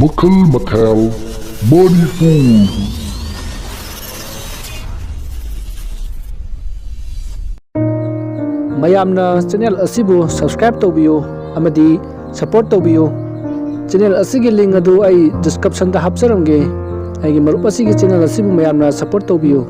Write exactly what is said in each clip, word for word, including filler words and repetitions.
ꯃꯈꯜ ꯃꯊꯦꯜ ꯃꯅꯤꯄꯨꯔ꯫ ꯃꯌꯥꯝꯅ ꯆꯦꯅꯦꯜ ꯑꯁꯤꯕꯨ ꯁꯕꯁꯀ꯭ꯔꯥꯏꯕ ꯇꯧꯕꯤꯌꯨ ꯑꯃꯗꯤ ꯁꯄꯣꯔꯠ ꯇꯧꯕꯤꯌꯨ꯫ ꯆꯦꯅꯦꯜ ꯑꯁꯤꯒꯤ ꯂꯤꯡ ꯑꯗꯨ ꯑꯩ ꯗꯤꯁꯀ꯭ꯔꯤꯞꯁꯟꯗ ꯍꯥꯞꯆꯔꯝꯒꯦ꯫ ꯑꯩꯒꯤ ꯃꯔꯨꯞ ꯑꯁꯤꯒꯤ ꯆꯦꯅꯦꯜ ꯑꯁꯤꯕꯨ ꯃꯌꯥꯝꯅ ꯁꯄꯣꯔꯠ ꯇꯧꯕꯤꯌꯨ꯫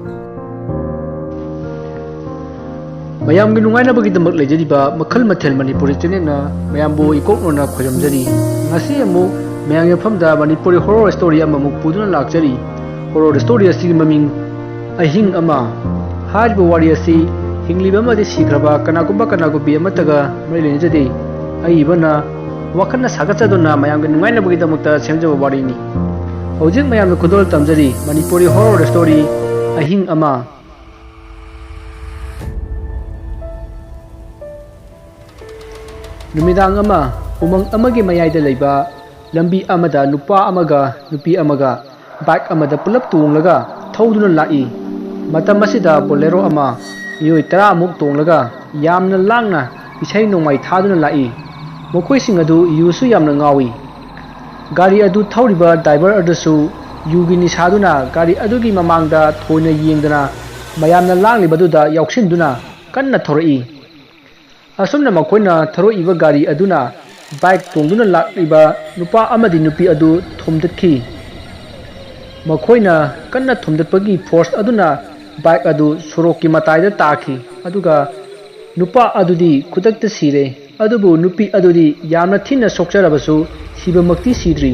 ꯃꯌꯥꯝꯒꯤ ꯅꯨꯡꯉꯥꯏꯅꯕꯒꯤꯗꯃꯛ ꯂꯩꯖꯔꯤꯕ ꯃꯈꯜ ꯃꯊꯦꯜ ꯃꯅꯤꯄꯨꯔꯤ ꯆꯦꯅꯦꯜꯅ ꯃꯌꯥꯝꯕꯨ ꯏꯀꯣꯛꯅꯅ ꯈꯣꯏꯔꯝꯖꯔꯤ꯫ ꯉꯁꯤ ꯑꯃꯨꯛ ꯃꯌꯥꯝꯒꯤ ꯃꯐꯝꯗ ꯃꯅꯤꯄꯨꯔꯤ ꯍꯣꯔꯣꯔ ꯁ꯭ꯇꯣꯔꯤ ꯑꯃꯃꯨꯛ ꯄꯨꯗꯨꯅ ꯂꯥꯛꯆꯔꯤ꯫ ꯍꯣꯔꯣꯔ ꯁ꯭ꯇꯣꯔꯤ ꯑꯁꯤꯒꯤ ꯃꯃꯤꯡ ꯑꯍꯤꯡ ꯑꯃ꯫ ꯍꯥꯏꯔꯤꯕ ꯋꯥꯔꯤ ꯑꯁꯤ ꯍꯤꯡꯂꯤꯕ ꯑꯃꯗꯤ ꯁꯤꯈ꯭ꯔꯕ ꯀꯅꯥꯒꯨꯝꯕ ꯀꯅꯥꯒꯨꯝꯕꯤ ꯑꯃꯠꯇꯒ ꯃꯔꯤ ꯂꯩꯅꯖꯗꯦ꯫ ꯑꯏꯕꯅ ꯋꯥꯈꯜꯅ ꯁꯥꯒꯠꯆꯗꯨꯅ ꯃꯌꯥꯝꯒꯤ ꯅꯨꯡꯉꯥꯏꯅꯕꯒꯤꯗꯃꯛꯇ ꯁꯦꯝꯖꯕ ꯋꯥꯔꯤꯅꯤ꯫ ꯍꯧꯖꯤꯛ ꯃꯌꯥꯝꯗ ꯈꯨꯗꯣꯜ ꯇꯝꯖꯔꯤ ꯃꯅꯤꯄꯨꯔꯤ ꯍꯣꯔꯣꯔ ꯁ꯭ꯇꯣꯔꯤ ꯑꯍꯤꯡ ꯑꯃ꯫ ꯅꯨꯃꯤꯗꯥꯡ ꯑꯃ, ꯎꯃꯪ ꯑꯃꯒꯤ ꯃꯌꯥꯏꯗ ꯂꯩꯕ ꯂꯝꯕꯤ ꯑꯃꯗ ꯅꯨꯄꯥ ꯑꯃꯒ ꯅꯨꯄꯤ ꯑꯃꯒ ꯕꯥꯏꯛ ꯑꯃꯗ ꯄꯨꯂꯞ ꯇꯣꯡꯂꯒ ꯊꯧꯗꯨꯅ ꯂꯥꯛꯏ꯫ ꯃꯇꯝ ꯑꯁꯤꯗ ꯕꯣꯂꯦꯔꯣ ꯑꯃ ꯃꯤꯑꯣꯏ ꯇꯔꯥꯃꯨꯛ ꯇꯣꯡꯂꯒ ꯌꯥꯝꯅ ꯂꯥꯡꯅ ꯏꯁꯩ ꯅꯣꯡꯃꯥꯏ ꯊꯥꯗꯨꯅ ꯂꯥꯛꯏ꯫ ꯃꯈꯣꯏꯁꯤꯡ ꯑꯗꯨ ꯌꯨꯁꯨ ꯌꯥꯝꯅ ꯉꯥꯎꯏ꯫ ꯒꯥꯔꯤ ꯑꯗꯨ ꯊꯧꯔꯤꯕ ꯗ꯭ꯔꯥꯏꯚꯔ ꯑꯗꯨꯁꯨ ꯌꯨꯒꯤ ꯅꯤꯁꯥꯗꯨꯅ ꯒꯥꯔꯤ ꯑꯗꯨꯒꯤ ꯃꯃꯥꯡꯗ ꯊꯣꯏꯅ ꯌꯦꯡꯗꯅ ꯃꯌꯥꯝꯅ ꯂꯥꯡꯂꯤꯕꯗꯨꯗ ꯌꯥꯎꯁꯤꯟꯗꯨꯅ ꯀꯟꯅ ꯊꯧꯔꯛꯏ꯫ ꯑꯁꯨꯝꯅ ꯃꯈꯣꯏꯅ ꯊꯧꯔꯛꯏꯕ ꯒꯥꯔꯤ ꯑꯗꯨꯅ ꯕꯥꯏꯛ ꯇꯣꯡꯗꯨꯅ ꯂꯥꯛꯂꯤꯕ ꯅꯨꯄꯥ ꯑꯃꯗꯤ ꯅꯨꯄꯤ ꯑꯗꯨ ꯊꯣꯝꯗꯠꯈꯤ꯫ ꯃꯈꯣꯏꯅ ꯀꯟꯅ ꯊꯣꯝꯗꯠꯄꯒꯤ ꯐꯣꯔꯁ ꯑꯗꯨꯅ ꯕꯥꯏꯛ ꯑꯗꯨ ꯁꯣꯔꯣꯛꯀꯤ ꯃꯇꯥꯏꯗ ꯇꯥꯈꯤ, ꯑꯗꯨꯒ ꯅꯨꯄꯥ ꯑꯗꯨꯗꯤ ꯈꯨꯗꯛꯇ ꯁꯤꯔꯦ꯫ ꯑꯗꯨꯕꯨ ꯅꯨꯄꯤ ꯑꯗꯨꯗꯤ ꯌꯥꯝꯅ ꯊꯤꯅ ꯁꯣꯛꯆꯔꯕꯁꯨ ꯁꯤꯕꯃꯛꯇꯤ ꯁꯤꯗ꯭ꯔꯤ꯫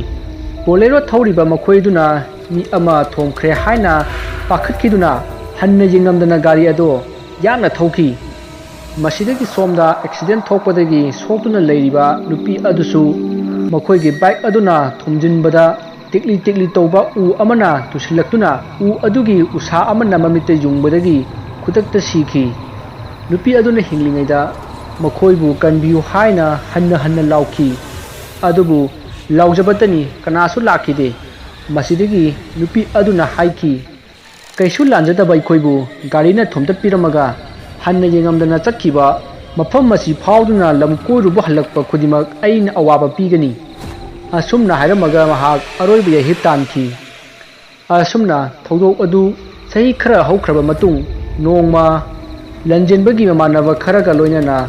ꯕꯣꯂꯦꯔꯣ ꯊꯧꯔꯤꯕ ꯃꯈꯣꯏꯗꯨꯅ ꯃꯤ ꯑꯃ ꯊꯣꯝꯈ꯭ꯔꯦ ꯍꯥꯏꯅ ꯄꯥꯈꯠꯈꯤꯗꯨꯅ ꯍꯟꯅ ꯌꯦꯡꯉꯝꯗꯅ ꯒꯥꯔꯤ ꯑꯗꯨ ꯌꯥꯡꯅ ꯊꯧꯈꯤ꯫ ꯃꯁꯤꯗꯒꯤ ꯁꯣꯝꯗ ꯑꯦꯛꯁꯤꯗꯦꯟ ꯊꯣꯛꯄꯗꯒꯤ ꯁꯣꯛꯇꯨꯅ ꯂꯩꯔꯤꯕ ꯅꯨꯄꯤ ꯑꯗꯨꯁꯨ ꯃꯈꯣꯏꯒꯤ ꯕꯥꯏꯛ ꯑꯗꯨꯅ ꯊꯣꯝꯖꯤꯟꯕꯗ ꯇꯤꯛꯂꯤ ꯇꯤꯛꯂꯤ ꯇꯧꯕ ꯎ ꯑꯃꯅ ꯇꯨꯁꯤꯜꯂꯛꯇꯨꯅ ꯎ ꯑꯗꯨꯒꯤ ꯎꯁꯥ ꯑꯃꯅ ꯃꯃꯤꯠꯇ ꯌꯨꯡꯕꯗꯒꯤ ꯈꯨꯗꯛꯇ ꯁꯤꯈꯤ꯫ ꯅꯨꯄꯤ ꯑꯗꯨꯅ ꯍꯤꯡꯂꯤꯉꯩꯗ ꯃꯈꯣꯏꯕꯨ ꯀꯟꯕꯤꯌꯨ ꯍꯥꯏꯅ ꯍꯟꯅ ꯍꯟꯅ ꯂꯥꯎꯈꯤ꯫ ꯑꯗꯨꯕꯨ ꯂꯥꯎꯖꯕꯇꯅꯤ, ꯀꯅꯥꯁꯨ ꯂꯥꯛꯈꯤꯗꯦ꯫ ꯃꯁꯤꯗꯒꯤ ꯅꯨꯄꯤ ꯑꯗꯨꯅ ꯍꯥꯏꯈꯤ, "ꯀꯩꯁꯨ ꯂꯥꯟꯖꯗꯕ ꯑꯩꯈꯣꯏꯕꯨ ꯒꯥꯔꯤꯅ ꯊꯣꯝꯗꯠꯄꯤꯔꯝꯃꯒ ꯍꯟꯅ ꯌꯦꯡꯉꯝꯗꯅ ꯆꯠꯈꯤꯕ ꯃꯐꯝ ꯑꯁꯤ ꯐꯥꯎꯗꯨꯅ ꯂꯝ ꯀꯣꯏꯔꯨꯕ ꯍꯜꯂꯛꯄ ꯈꯨꯗꯤꯡꯃꯛ ꯑꯩꯅ ꯑꯋꯥꯕ ꯄꯤꯒꯅꯤ꯫ ꯑꯁꯨꯝꯅ ꯍꯥꯏꯔꯝꯃꯒ ꯃꯍꯥꯛ ꯑꯔꯣꯏꯕ ꯌꯩꯍꯤꯞ ꯇꯥꯟꯈꯤ꯫ ꯑꯁꯨꯝꯅ ꯊꯧꯗꯣꯛ ꯑꯗꯨ ꯆꯍꯤ ꯈꯔ ꯍꯧꯈ꯭ꯔꯕ ꯃꯇꯨꯡ, ꯅꯣꯡꯃ ꯂꯟꯖꯦꯟꯕꯒꯤ ꯃꯃꯥꯟꯅꯕ ꯈꯔꯒ ꯂꯣꯏꯅꯅ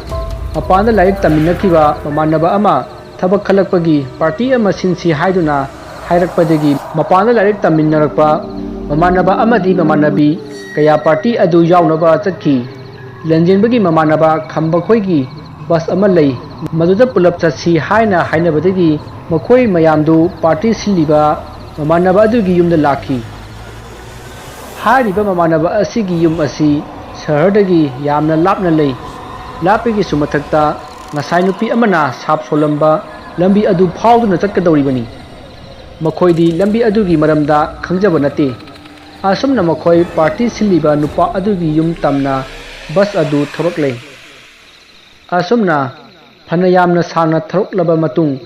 ꯃꯄꯥꯟꯗ ꯂꯥꯏꯔꯤꯛ ꯇꯝꯃꯤꯟꯅꯈꯤꯕ ꯃꯃꯥꯟꯅꯕ ꯑꯃ ꯊꯕꯛ ꯈꯜꯂꯛꯄꯒꯤ ꯄꯥꯔꯇꯤ ꯑꯃ ꯁꯤꯟꯁꯤ ꯍꯥꯏꯗꯨꯅ ꯍꯥꯏꯔꯛꯄꯗꯒꯤ, ꯃꯄꯥꯟꯗ ꯂꯥꯏꯔꯤꯛ ꯇꯝꯃꯤꯟꯅꯔꯛꯄ ꯃꯃꯥꯟꯅꯕ ꯑꯃꯗꯤ ꯃꯃꯥꯟꯅꯕꯤ ꯀꯌꯥ ꯄꯥꯔꯇꯤ ꯑꯗꯨ ꯌꯥꯎꯅꯕ ꯆꯠꯈꯤ꯫ ꯂꯟꯖꯦꯟꯕꯒꯤ ꯃꯃꯥꯟꯅꯕ ꯈꯝꯕꯈꯣꯏꯒꯤ ꯕꯁ ꯑꯃ ꯂꯩ, ꯃꯗꯨꯗ ꯄꯨꯂꯞ ꯆꯠꯁꯤ ꯍꯥꯏꯅ ꯍꯥꯏꯅꯕꯗꯒꯤ ꯃꯈꯣꯏ ꯃꯌꯥꯝꯗꯨ ꯄꯥꯔꯇꯤ ꯁꯤꯜꯂꯤꯕ ꯃꯃꯥꯟꯅꯕ ꯑꯗꯨꯒꯤ ꯌꯨꯝꯗ ꯂꯥꯛꯈꯤ꯫ ꯍꯥꯏꯔꯤꯕ ꯃꯃꯥꯟꯅꯕ ꯑꯁꯤꯒꯤ ꯌꯨꯝ ꯑꯁꯤ ꯁꯍꯔꯗꯒꯤ ꯌꯥꯝꯅ ꯂꯥꯞꯅ ꯂꯩ꯫ ꯂꯥꯞꯄꯒꯤꯁꯨ ꯃꯊꯛꯇ ꯉꯁꯥꯏ ꯅꯨꯄꯤ ꯑꯃꯅ ꯁꯥꯞ ꯁꯣꯜꯂꯝꯕ ꯂꯝꯕꯤ ꯑꯗꯨ ꯐꯥꯎꯗꯨꯅ ꯆꯠꯀꯗꯧꯔꯤꯕꯅꯤ꯫ ꯃꯈꯣꯏꯗꯤ ꯂꯝꯕꯤ ꯑꯗꯨꯒꯤ ꯃꯔꯝꯗ ꯈꯪꯖꯕ ꯅꯠꯇꯦ꯫ ꯑꯁꯨꯝꯅ ꯃꯈꯣꯏ ꯄꯥꯔꯇꯤ ꯁꯤꯜꯂꯤꯕ ꯅꯨꯄꯥ ꯑꯗꯨꯒꯤ ꯌꯨꯝ ꯇꯝꯅ ꯕꯁ ꯑꯗꯨ ꯊꯧꯔꯛꯂꯦ꯫ ꯑꯁꯨꯝꯅ ꯐꯅ ꯌꯥꯝꯅ ꯁꯥꯡꯅ ꯊꯧꯔꯛꯂꯕ ꯃꯇꯨꯡ,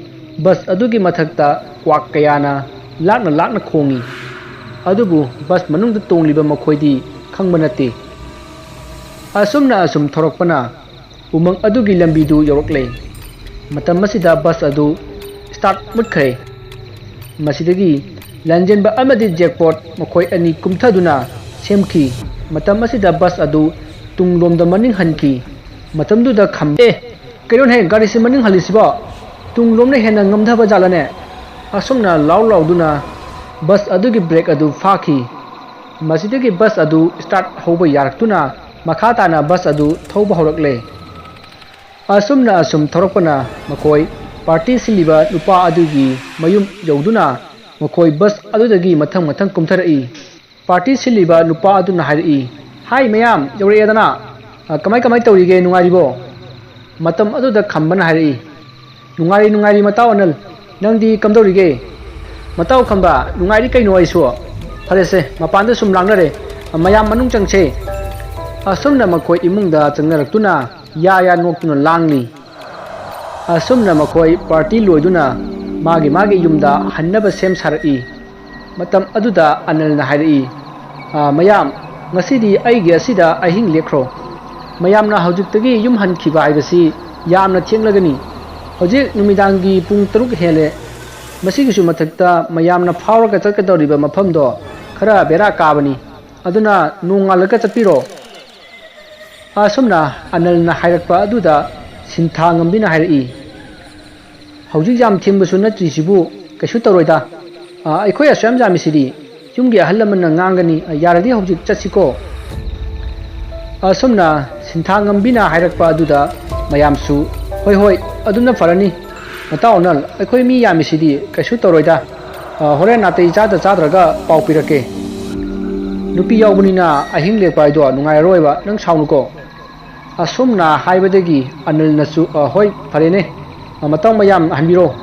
ꯕꯁ ꯑꯗꯨꯒꯤ ꯃꯊꯛꯇ ꯀ꯭ꯋꯥꯛ ꯀꯌꯥꯅ ꯂꯥꯛꯅ ꯂꯥꯛꯅ ꯈꯣꯡꯏ꯫ ꯑꯗꯨꯕꯨ ꯕꯁ ꯃꯅꯨꯡꯗ ꯇꯣꯡꯂꯤꯕ ꯃꯈꯣꯏꯗꯤ ꯈꯪꯕ ꯅꯠꯇꯦ꯫ ꯑꯁꯨꯝꯅ ꯑꯁꯨꯝ ꯊꯧꯔꯛꯄꯅ ꯎꯃꯪ ꯑꯗꯨꯒꯤ ꯂꯝꯕꯤꯗꯨ ꯌꯧꯔꯛꯂꯦ꯫ ꯃꯇꯝ ꯑꯁꯤꯗ ꯕꯁ ꯑꯗꯨ ꯁ꯭ꯇꯥꯔꯠ ꯃꯨꯠꯈ꯭ꯔꯦ꯫ ꯃꯁꯤꯗꯒꯤ ꯂꯟꯖꯦꯟꯕ ꯑꯃꯗꯤ ꯖꯦꯛꯄꯣꯠ ꯃꯈꯣꯏ ꯑꯅꯤ ꯀꯨꯝꯊꯗꯨꯅ ꯁꯦꯝꯈꯤ꯫ ꯃꯇꯝ ꯑꯁꯤꯗ ꯕꯁ ꯑꯗꯨ ꯇꯨꯡꯂꯣꯝꯗ ꯃꯅꯤꯡ ꯍꯟꯈꯤ꯫ ꯃꯇꯝꯗꯨꯗ ꯈꯝ, "ꯑꯦ, ꯀꯩꯅꯣꯅꯦ, ꯒꯥꯔꯤꯁꯤ ꯃꯅꯤꯡ ꯍꯜꯂꯤꯁꯤꯕꯣ? ꯇꯨꯡꯂꯣꯝꯅ ꯍꯦꯟꯅ ꯉꯝꯊꯕ ꯖꯥꯠꯂꯅꯦ?" ꯑꯁꯨꯝꯅ ꯂꯥꯎ ꯂꯥꯎꯗꯨꯅ ꯕꯁ ꯑꯗꯨꯒꯤ ꯕ꯭ꯔꯦꯛ ꯑꯗꯨ ꯐꯥꯈꯤ꯫ ꯃꯁꯤꯗꯒꯤ ꯕꯁ ꯑꯗꯨ ꯁ꯭ꯇꯥꯔꯠ ꯍꯧꯕ ꯌꯥꯔꯛꯇꯨꯅ ꯃꯈꯥ ꯇꯥꯅ ꯕꯁ ꯑꯗꯨ ꯊꯧꯕ ꯍꯧꯔꯛꯂꯦ꯫ ꯑꯁꯨꯝꯅ ꯑꯁꯨꯝ ꯊꯧꯔꯛꯄꯅ ꯃꯈꯣꯏ ꯄꯥꯔꯇꯤ ꯁꯤꯜꯂꯤꯕ ꯅꯨꯄꯥ ꯑꯗꯨꯒꯤ ꯃꯌꯨꯝ ꯌꯧꯗꯨꯅ ꯃꯈꯣꯏ ꯕꯁ ꯑꯗꯨꯗꯒꯤ ꯃꯊꯪ ꯃꯊꯪ ꯀꯨꯝꯊꯔꯛꯏ꯫ ꯄꯥꯔꯇꯤ ꯁꯤꯜꯂꯤꯕ ꯅꯨꯄꯥ ꯑꯗꯨꯅ ꯍꯥꯏꯔꯛꯏ, "ꯍꯥꯏ ꯃꯌꯥꯝ, ꯌꯧꯔꯛꯑꯦꯗꯅ꯫ ꯑ, ꯀꯃꯥꯏ ꯀꯃꯥꯏ ꯇꯧꯔꯤꯒꯦ, ꯅꯨꯡꯉꯥꯏꯔꯤꯕꯣ?" ꯃꯇꯝ ꯑꯗꯨꯗ ꯈꯝꯕꯅ ꯍꯥꯏꯔꯛꯏ, "ꯅꯨꯡꯉꯥꯏꯔꯤ, ꯅꯨꯡꯉꯥꯏꯔꯤ ꯃꯇꯥꯎ ꯑꯅꯜ, ꯅꯪꯗꯤ ꯀꯝꯗꯧꯔꯤꯒꯦ?" "ꯃꯇꯥꯎ ꯈꯝꯕ, ꯅꯨꯡꯉꯥꯏꯔꯤ ꯀꯩꯅꯣ ꯑꯩꯁꯨ꯫ ꯐꯔꯦꯁꯦ, ꯃꯄꯥꯟꯗ ꯁꯨꯝ ꯂꯥꯡꯅꯔꯦ, ꯃꯌꯥꯝ ꯃꯅꯨꯡ ꯆꯪꯁꯦ꯫" ꯑꯁꯨꯝꯅ ꯃꯈꯣꯏ ꯏꯃꯨꯡꯗ ꯆꯪꯅꯔꯛꯇꯨꯅ ꯌꯥ ꯌꯥ ꯅꯣꯛꯇꯨꯅ ꯂꯥꯡꯂꯤ꯫ ꯑꯁꯨꯝꯅ ꯃꯈꯣꯏ ꯄꯥꯔꯇꯤ ꯂꯣꯏꯗꯨꯅ ꯃꯥꯒꯤ ꯃꯥꯒꯤ ꯌꯨꯝꯗ ꯍꯟꯅꯕ ꯁꯦꯝ ꯁꯥꯔꯛꯏ꯫ ꯃꯇꯝ ꯑꯗꯨꯗ ꯑꯅꯜꯅ ꯍꯥꯏꯔꯛꯏ, "ꯑ, ꯃꯌꯥꯝ, ꯉꯁꯤꯗꯤ ꯑꯩꯒꯤ ꯑꯁꯤꯗ ꯑꯍꯤꯡ ꯂꯦꯛꯈ꯭ꯔꯣ꯫ ꯃꯌꯥꯝꯅ ꯍꯧꯖꯤꯛꯇꯒꯤ ꯌꯨꯝ ꯍꯟꯈꯤꯕ ꯍꯥꯏꯕꯁꯤ ꯌꯥꯝꯅ ꯊꯦꯡꯂꯒꯅꯤ꯫ ꯍꯧꯖꯤꯛ ꯅꯨꯃꯤꯗꯥꯡꯒꯤ ꯄꯨꯡ ꯇꯔꯨꯛ ꯍꯦꯜꯂꯦ꯫ ꯃꯁꯤꯒꯤꯁꯨ ꯃꯊꯛꯇ ꯃꯌꯥꯝꯅ ꯐꯥꯎꯔꯒ ꯆꯠꯀꯗꯧꯔꯤꯕ ꯃꯐꯝꯗꯣ ꯈꯔ ꯕꯦꯔꯥ ꯀꯥꯕꯅꯤ, ꯑꯗꯨꯅ ꯅꯣꯡꯉꯥꯜꯂꯒ ꯆꯠꯄꯤꯔꯣ꯫ ꯑꯁꯨꯝꯅ ꯑꯅꯜꯅ ꯍꯥꯏꯔꯛꯄ ꯑꯗꯨꯗ ꯁꯤꯟꯊꯥ ꯉꯝꯕꯤꯅ ꯍꯥꯏꯔꯛꯏ, "ꯍꯧꯖꯤꯛ ꯌꯥꯝ ꯊꯦꯡꯕꯁꯨ ꯅꯠꯇ꯭ꯔꯤꯁꯤꯕꯨ, ꯀꯩꯁꯨ ꯇꯧꯔꯣꯏꯗ꯫ ꯑ, ꯑꯩꯈꯣꯏ ꯑꯁꯨꯛ ꯌꯥꯝ ꯌꯥꯝꯃꯤꯁꯤꯗꯤ, ꯌꯨꯝꯒꯤ ꯑꯍꯜ ꯂꯃꯟꯅ ꯉꯥꯡꯒꯅꯤ꯫ ꯑ, ꯌꯥꯔꯗꯤ ꯍꯧꯖꯤꯛ ꯆꯠꯁꯤꯀꯣ?" ꯑꯁꯨꯝꯅ ꯁꯤꯟꯊꯥ ꯉꯝꯕꯤꯅ ꯍꯥꯏꯔꯛꯄ ꯑꯗꯨꯗ ꯃꯌꯥꯝꯁꯨ, "ꯍꯣꯏ, ꯍꯣꯏ, ꯑꯗꯨꯅ ꯐꯔꯅꯤ꯫ ꯃꯇꯥꯎ ꯑꯅꯜ, ꯑꯩꯈꯣꯏ ꯃꯤ ꯌꯥꯝꯃꯤꯁꯤꯗꯤ, ꯀꯩꯁꯨ ꯇꯧꯔꯣꯏꯗ꯫ ꯑ, ꯍꯣꯔꯦꯟ ꯅꯥꯇꯩ ꯆꯥꯗ ꯆꯥꯗ꯭ꯔꯒ ꯄꯥꯎ ꯄꯤꯔꯛꯀꯦ꯫ ꯅꯨꯄꯤ ꯌꯥꯎꯕꯅꯤꯅ ꯑꯍꯤꯡ ꯂꯦꯛꯄ ꯍꯥꯏꯗꯣ ꯅꯨꯡꯉꯥꯏꯔꯔꯣꯏꯕ, ꯅꯪ ꯁꯥꯎꯅꯨꯀꯣ?" ꯑꯁꯨꯝꯅ ꯍꯥꯏꯕꯗꯒꯤ ꯑꯅꯜꯅꯁꯨ, "ꯑ, ꯍꯣꯏ, ꯐꯔꯦꯅꯦ, ꯑ, ꯃꯇꯥꯎ ꯃꯌꯥꯝ ꯍꯟꯕꯤꯔꯣ꯫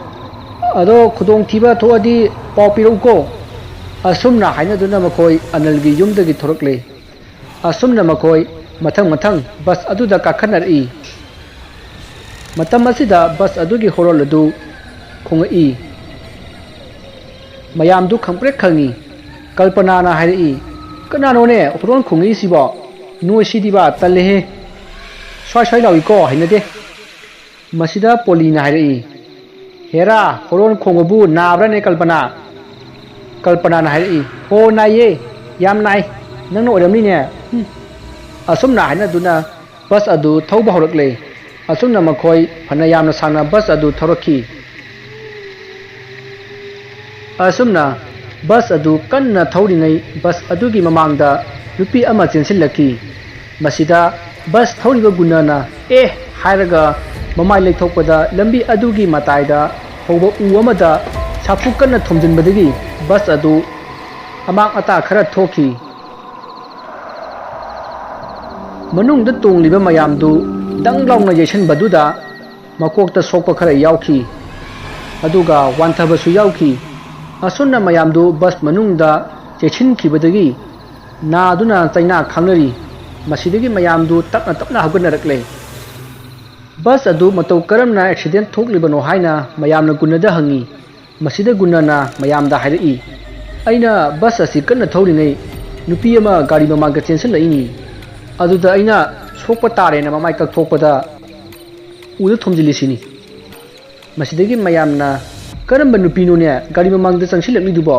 ꯑꯗꯣ ꯈꯨꯗꯣꯡꯊꯤꯕ ꯊꯣꯛꯑꯗꯤ ꯄꯥꯎ ꯄꯤꯔꯛꯎꯀꯣ?" ꯑꯁꯨꯝꯅ ꯍꯥꯏꯅꯗꯨꯅ ꯃꯈꯣꯏ ꯑꯅꯜꯒꯤ ꯌꯨꯝꯗꯒꯤ ꯊꯣꯔꯛꯂꯦ꯫ ꯑꯁꯨꯝꯅ ꯃꯈꯣꯏ ꯃꯊꯪ ꯃꯊꯪ ꯕꯁ ꯑꯗꯨꯗ ꯀꯥꯈꯠꯅꯔꯛꯏ꯫ ꯃꯇꯝ ꯑꯁꯤꯗ ꯕꯁ ꯑꯗꯨꯒꯤ ꯍꯣꯔꯣꯜ ꯑꯗꯨ ꯈꯣꯡꯉꯛꯏ꯫ ꯃꯌꯥꯝꯗꯨ ꯈꯪꯄ꯭ꯔꯦꯛ ꯈꯪꯉꯤ꯫ ꯀꯜꯄꯅꯥꯅ ꯍꯥꯏꯔꯛꯏ, "ꯀꯅꯥꯅꯣꯅꯦ ꯍꯣꯔꯣꯟ ꯈꯣꯡꯉꯛꯏꯁꯤꯕꯣ? ꯅꯣꯏꯁꯤꯗꯤꯕ ꯇꯜꯂꯦꯍꯦ꯫ ꯁ꯭ꯋꯥꯏ ꯁ꯭ꯋꯥꯏ ꯂꯥꯎꯏꯀꯣ, ꯍꯩꯅꯗꯦ꯫" ꯃꯁꯤꯗ ꯄꯣꯂꯤꯅ ꯍꯥꯏꯔꯛꯏ, "ꯍꯦꯔꯥ, ꯍꯣꯔꯣꯟ ꯈꯣꯡꯕꯕꯨ ꯅꯥꯕ꯭ꯔꯥꯅꯦ ꯀꯜꯄꯅꯥ?" ꯀꯜꯄꯅꯥꯅ ꯍꯥꯏꯔꯛꯏ, "ꯍꯣ, ꯅꯥꯏꯌꯦ, ꯌꯥꯝ ꯅꯥꯏ꯫ ꯅꯪꯅ ꯑꯣꯏꯔꯝꯅꯤꯅꯦ꯫ ꯍꯨꯝ꯫" ꯑꯁꯨꯝꯅ ꯍꯥꯏꯅꯗꯨꯅ ꯕꯁ ꯑꯗꯨ ꯊꯧꯕ ꯍꯧꯔꯛꯂꯦ꯫ ꯑꯁꯨꯝꯅ ꯃꯈꯣꯏ ꯐꯅ ꯌꯥꯝꯅ ꯁꯥꯡꯅ ꯕꯁ ꯑꯗꯨ ꯊꯧꯔꯛꯈꯤ꯫ ꯑꯁꯨꯝꯅ ꯕꯁ ꯑꯗꯨ ꯀꯟꯅ ꯊꯧꯔꯤꯉꯩ ꯕꯁ ꯑꯗꯨꯒꯤ ꯃꯃꯥꯡꯗ ꯅꯨꯄꯤ ꯑꯃ ꯆꯦꯟꯁꯤꯜꯂꯛꯈꯤ꯫ ꯃꯁꯤꯗ ꯕꯁ ꯊꯧꯔꯤꯕ ꯒꯨꯅꯅ "ꯑꯦ" ꯍꯥꯏꯔꯒ ꯃꯃꯥꯏ ꯂꯩꯊꯣꯛꯄꯗ ꯂꯝꯕꯤ ꯑꯗꯨꯒꯤ ꯃꯇꯥꯏꯗ ꯍꯧꯕ ꯎ ꯑꯃꯗ ꯁꯥꯐꯨ ꯀꯟꯅ ꯊꯣꯝꯖꯤꯟꯕꯗꯒꯤ ꯕꯁ ꯑꯗꯨ ꯑꯃꯥꯡ ꯑꯇꯥ ꯈꯔ ꯊꯣꯛꯈꯤ꯫ ꯃꯅꯨꯡꯗ ꯇꯣꯡꯂꯤꯕ ꯃꯌꯥꯝꯗꯨ ꯗꯪ ꯂꯥꯎꯅ ꯌꯩꯁꯟꯕꯗꯨꯗ ꯃꯀꯣꯛꯇ ꯁꯣꯛꯄ ꯈꯔ ꯌꯥꯎꯈꯤ, ꯑꯗꯨꯒ ꯋꯥꯟꯊꯕꯁꯨ ꯌꯥꯎꯈꯤ꯫ ꯑꯁꯨꯝꯅ ꯃꯌꯥꯝꯗꯨ ꯕꯁ ꯃꯅꯨꯡꯗ ꯆꯦꯟꯁꯤꯟꯈꯤꯕꯗꯒꯤ ꯅꯥꯗꯨꯅ ꯆꯩꯅꯥ ꯈꯥꯡꯅꯔꯤ꯫ ꯃꯁꯤꯗꯒꯤ ꯃꯌꯥꯝꯗꯨ ꯇꯞꯅ ꯇꯞꯅ ꯍꯧꯒꯠꯅꯔꯛꯂꯦ꯫ ꯕꯁ ꯑꯗꯨ ꯃꯇꯧ ꯀꯔꯝꯅ ꯑꯦꯛꯁꯤꯗꯦꯟ ꯊꯣꯛꯂꯤꯕꯅꯣ ꯍꯥꯏꯅ ꯃꯌꯥꯝꯅ ꯒꯨꯅꯗ ꯍꯪꯉꯤ꯫ ꯃꯁꯤꯗ ꯒꯨꯅꯅ ꯃꯌꯥꯝꯗ ꯍꯥꯏꯔꯛꯏ, "ꯑꯩꯅ ꯕꯁ ꯑꯁꯤ ꯀꯟꯅ ꯊꯧꯔꯤꯉꯩ ꯅꯨꯄꯤ ꯑꯃ ꯒꯥꯔꯤ ꯃꯃꯥꯡꯗ ꯆꯦꯟꯁꯤꯜꯂꯛꯏꯅꯤ꯫ ꯑꯗꯨꯗ ꯑꯩꯅ ꯁꯣꯛꯄ ꯇꯥꯔꯦꯅ ꯃꯃꯥꯏ ꯀꯛꯊꯣꯛꯄꯗ ꯎꯗ ꯊꯣꯝꯖꯤꯜꯂꯤꯁꯤꯅꯤ꯫" ꯃꯁꯤꯗꯒꯤ ꯃꯌꯥꯝꯅ "ꯀꯔꯝꯕ ꯅꯨꯄꯤꯅꯣꯅꯦ ꯒꯥꯔꯤ ꯃꯃꯥꯡꯗ ꯆꯪꯁꯤꯜꯂꯛꯂꯤꯗꯨꯕꯣ?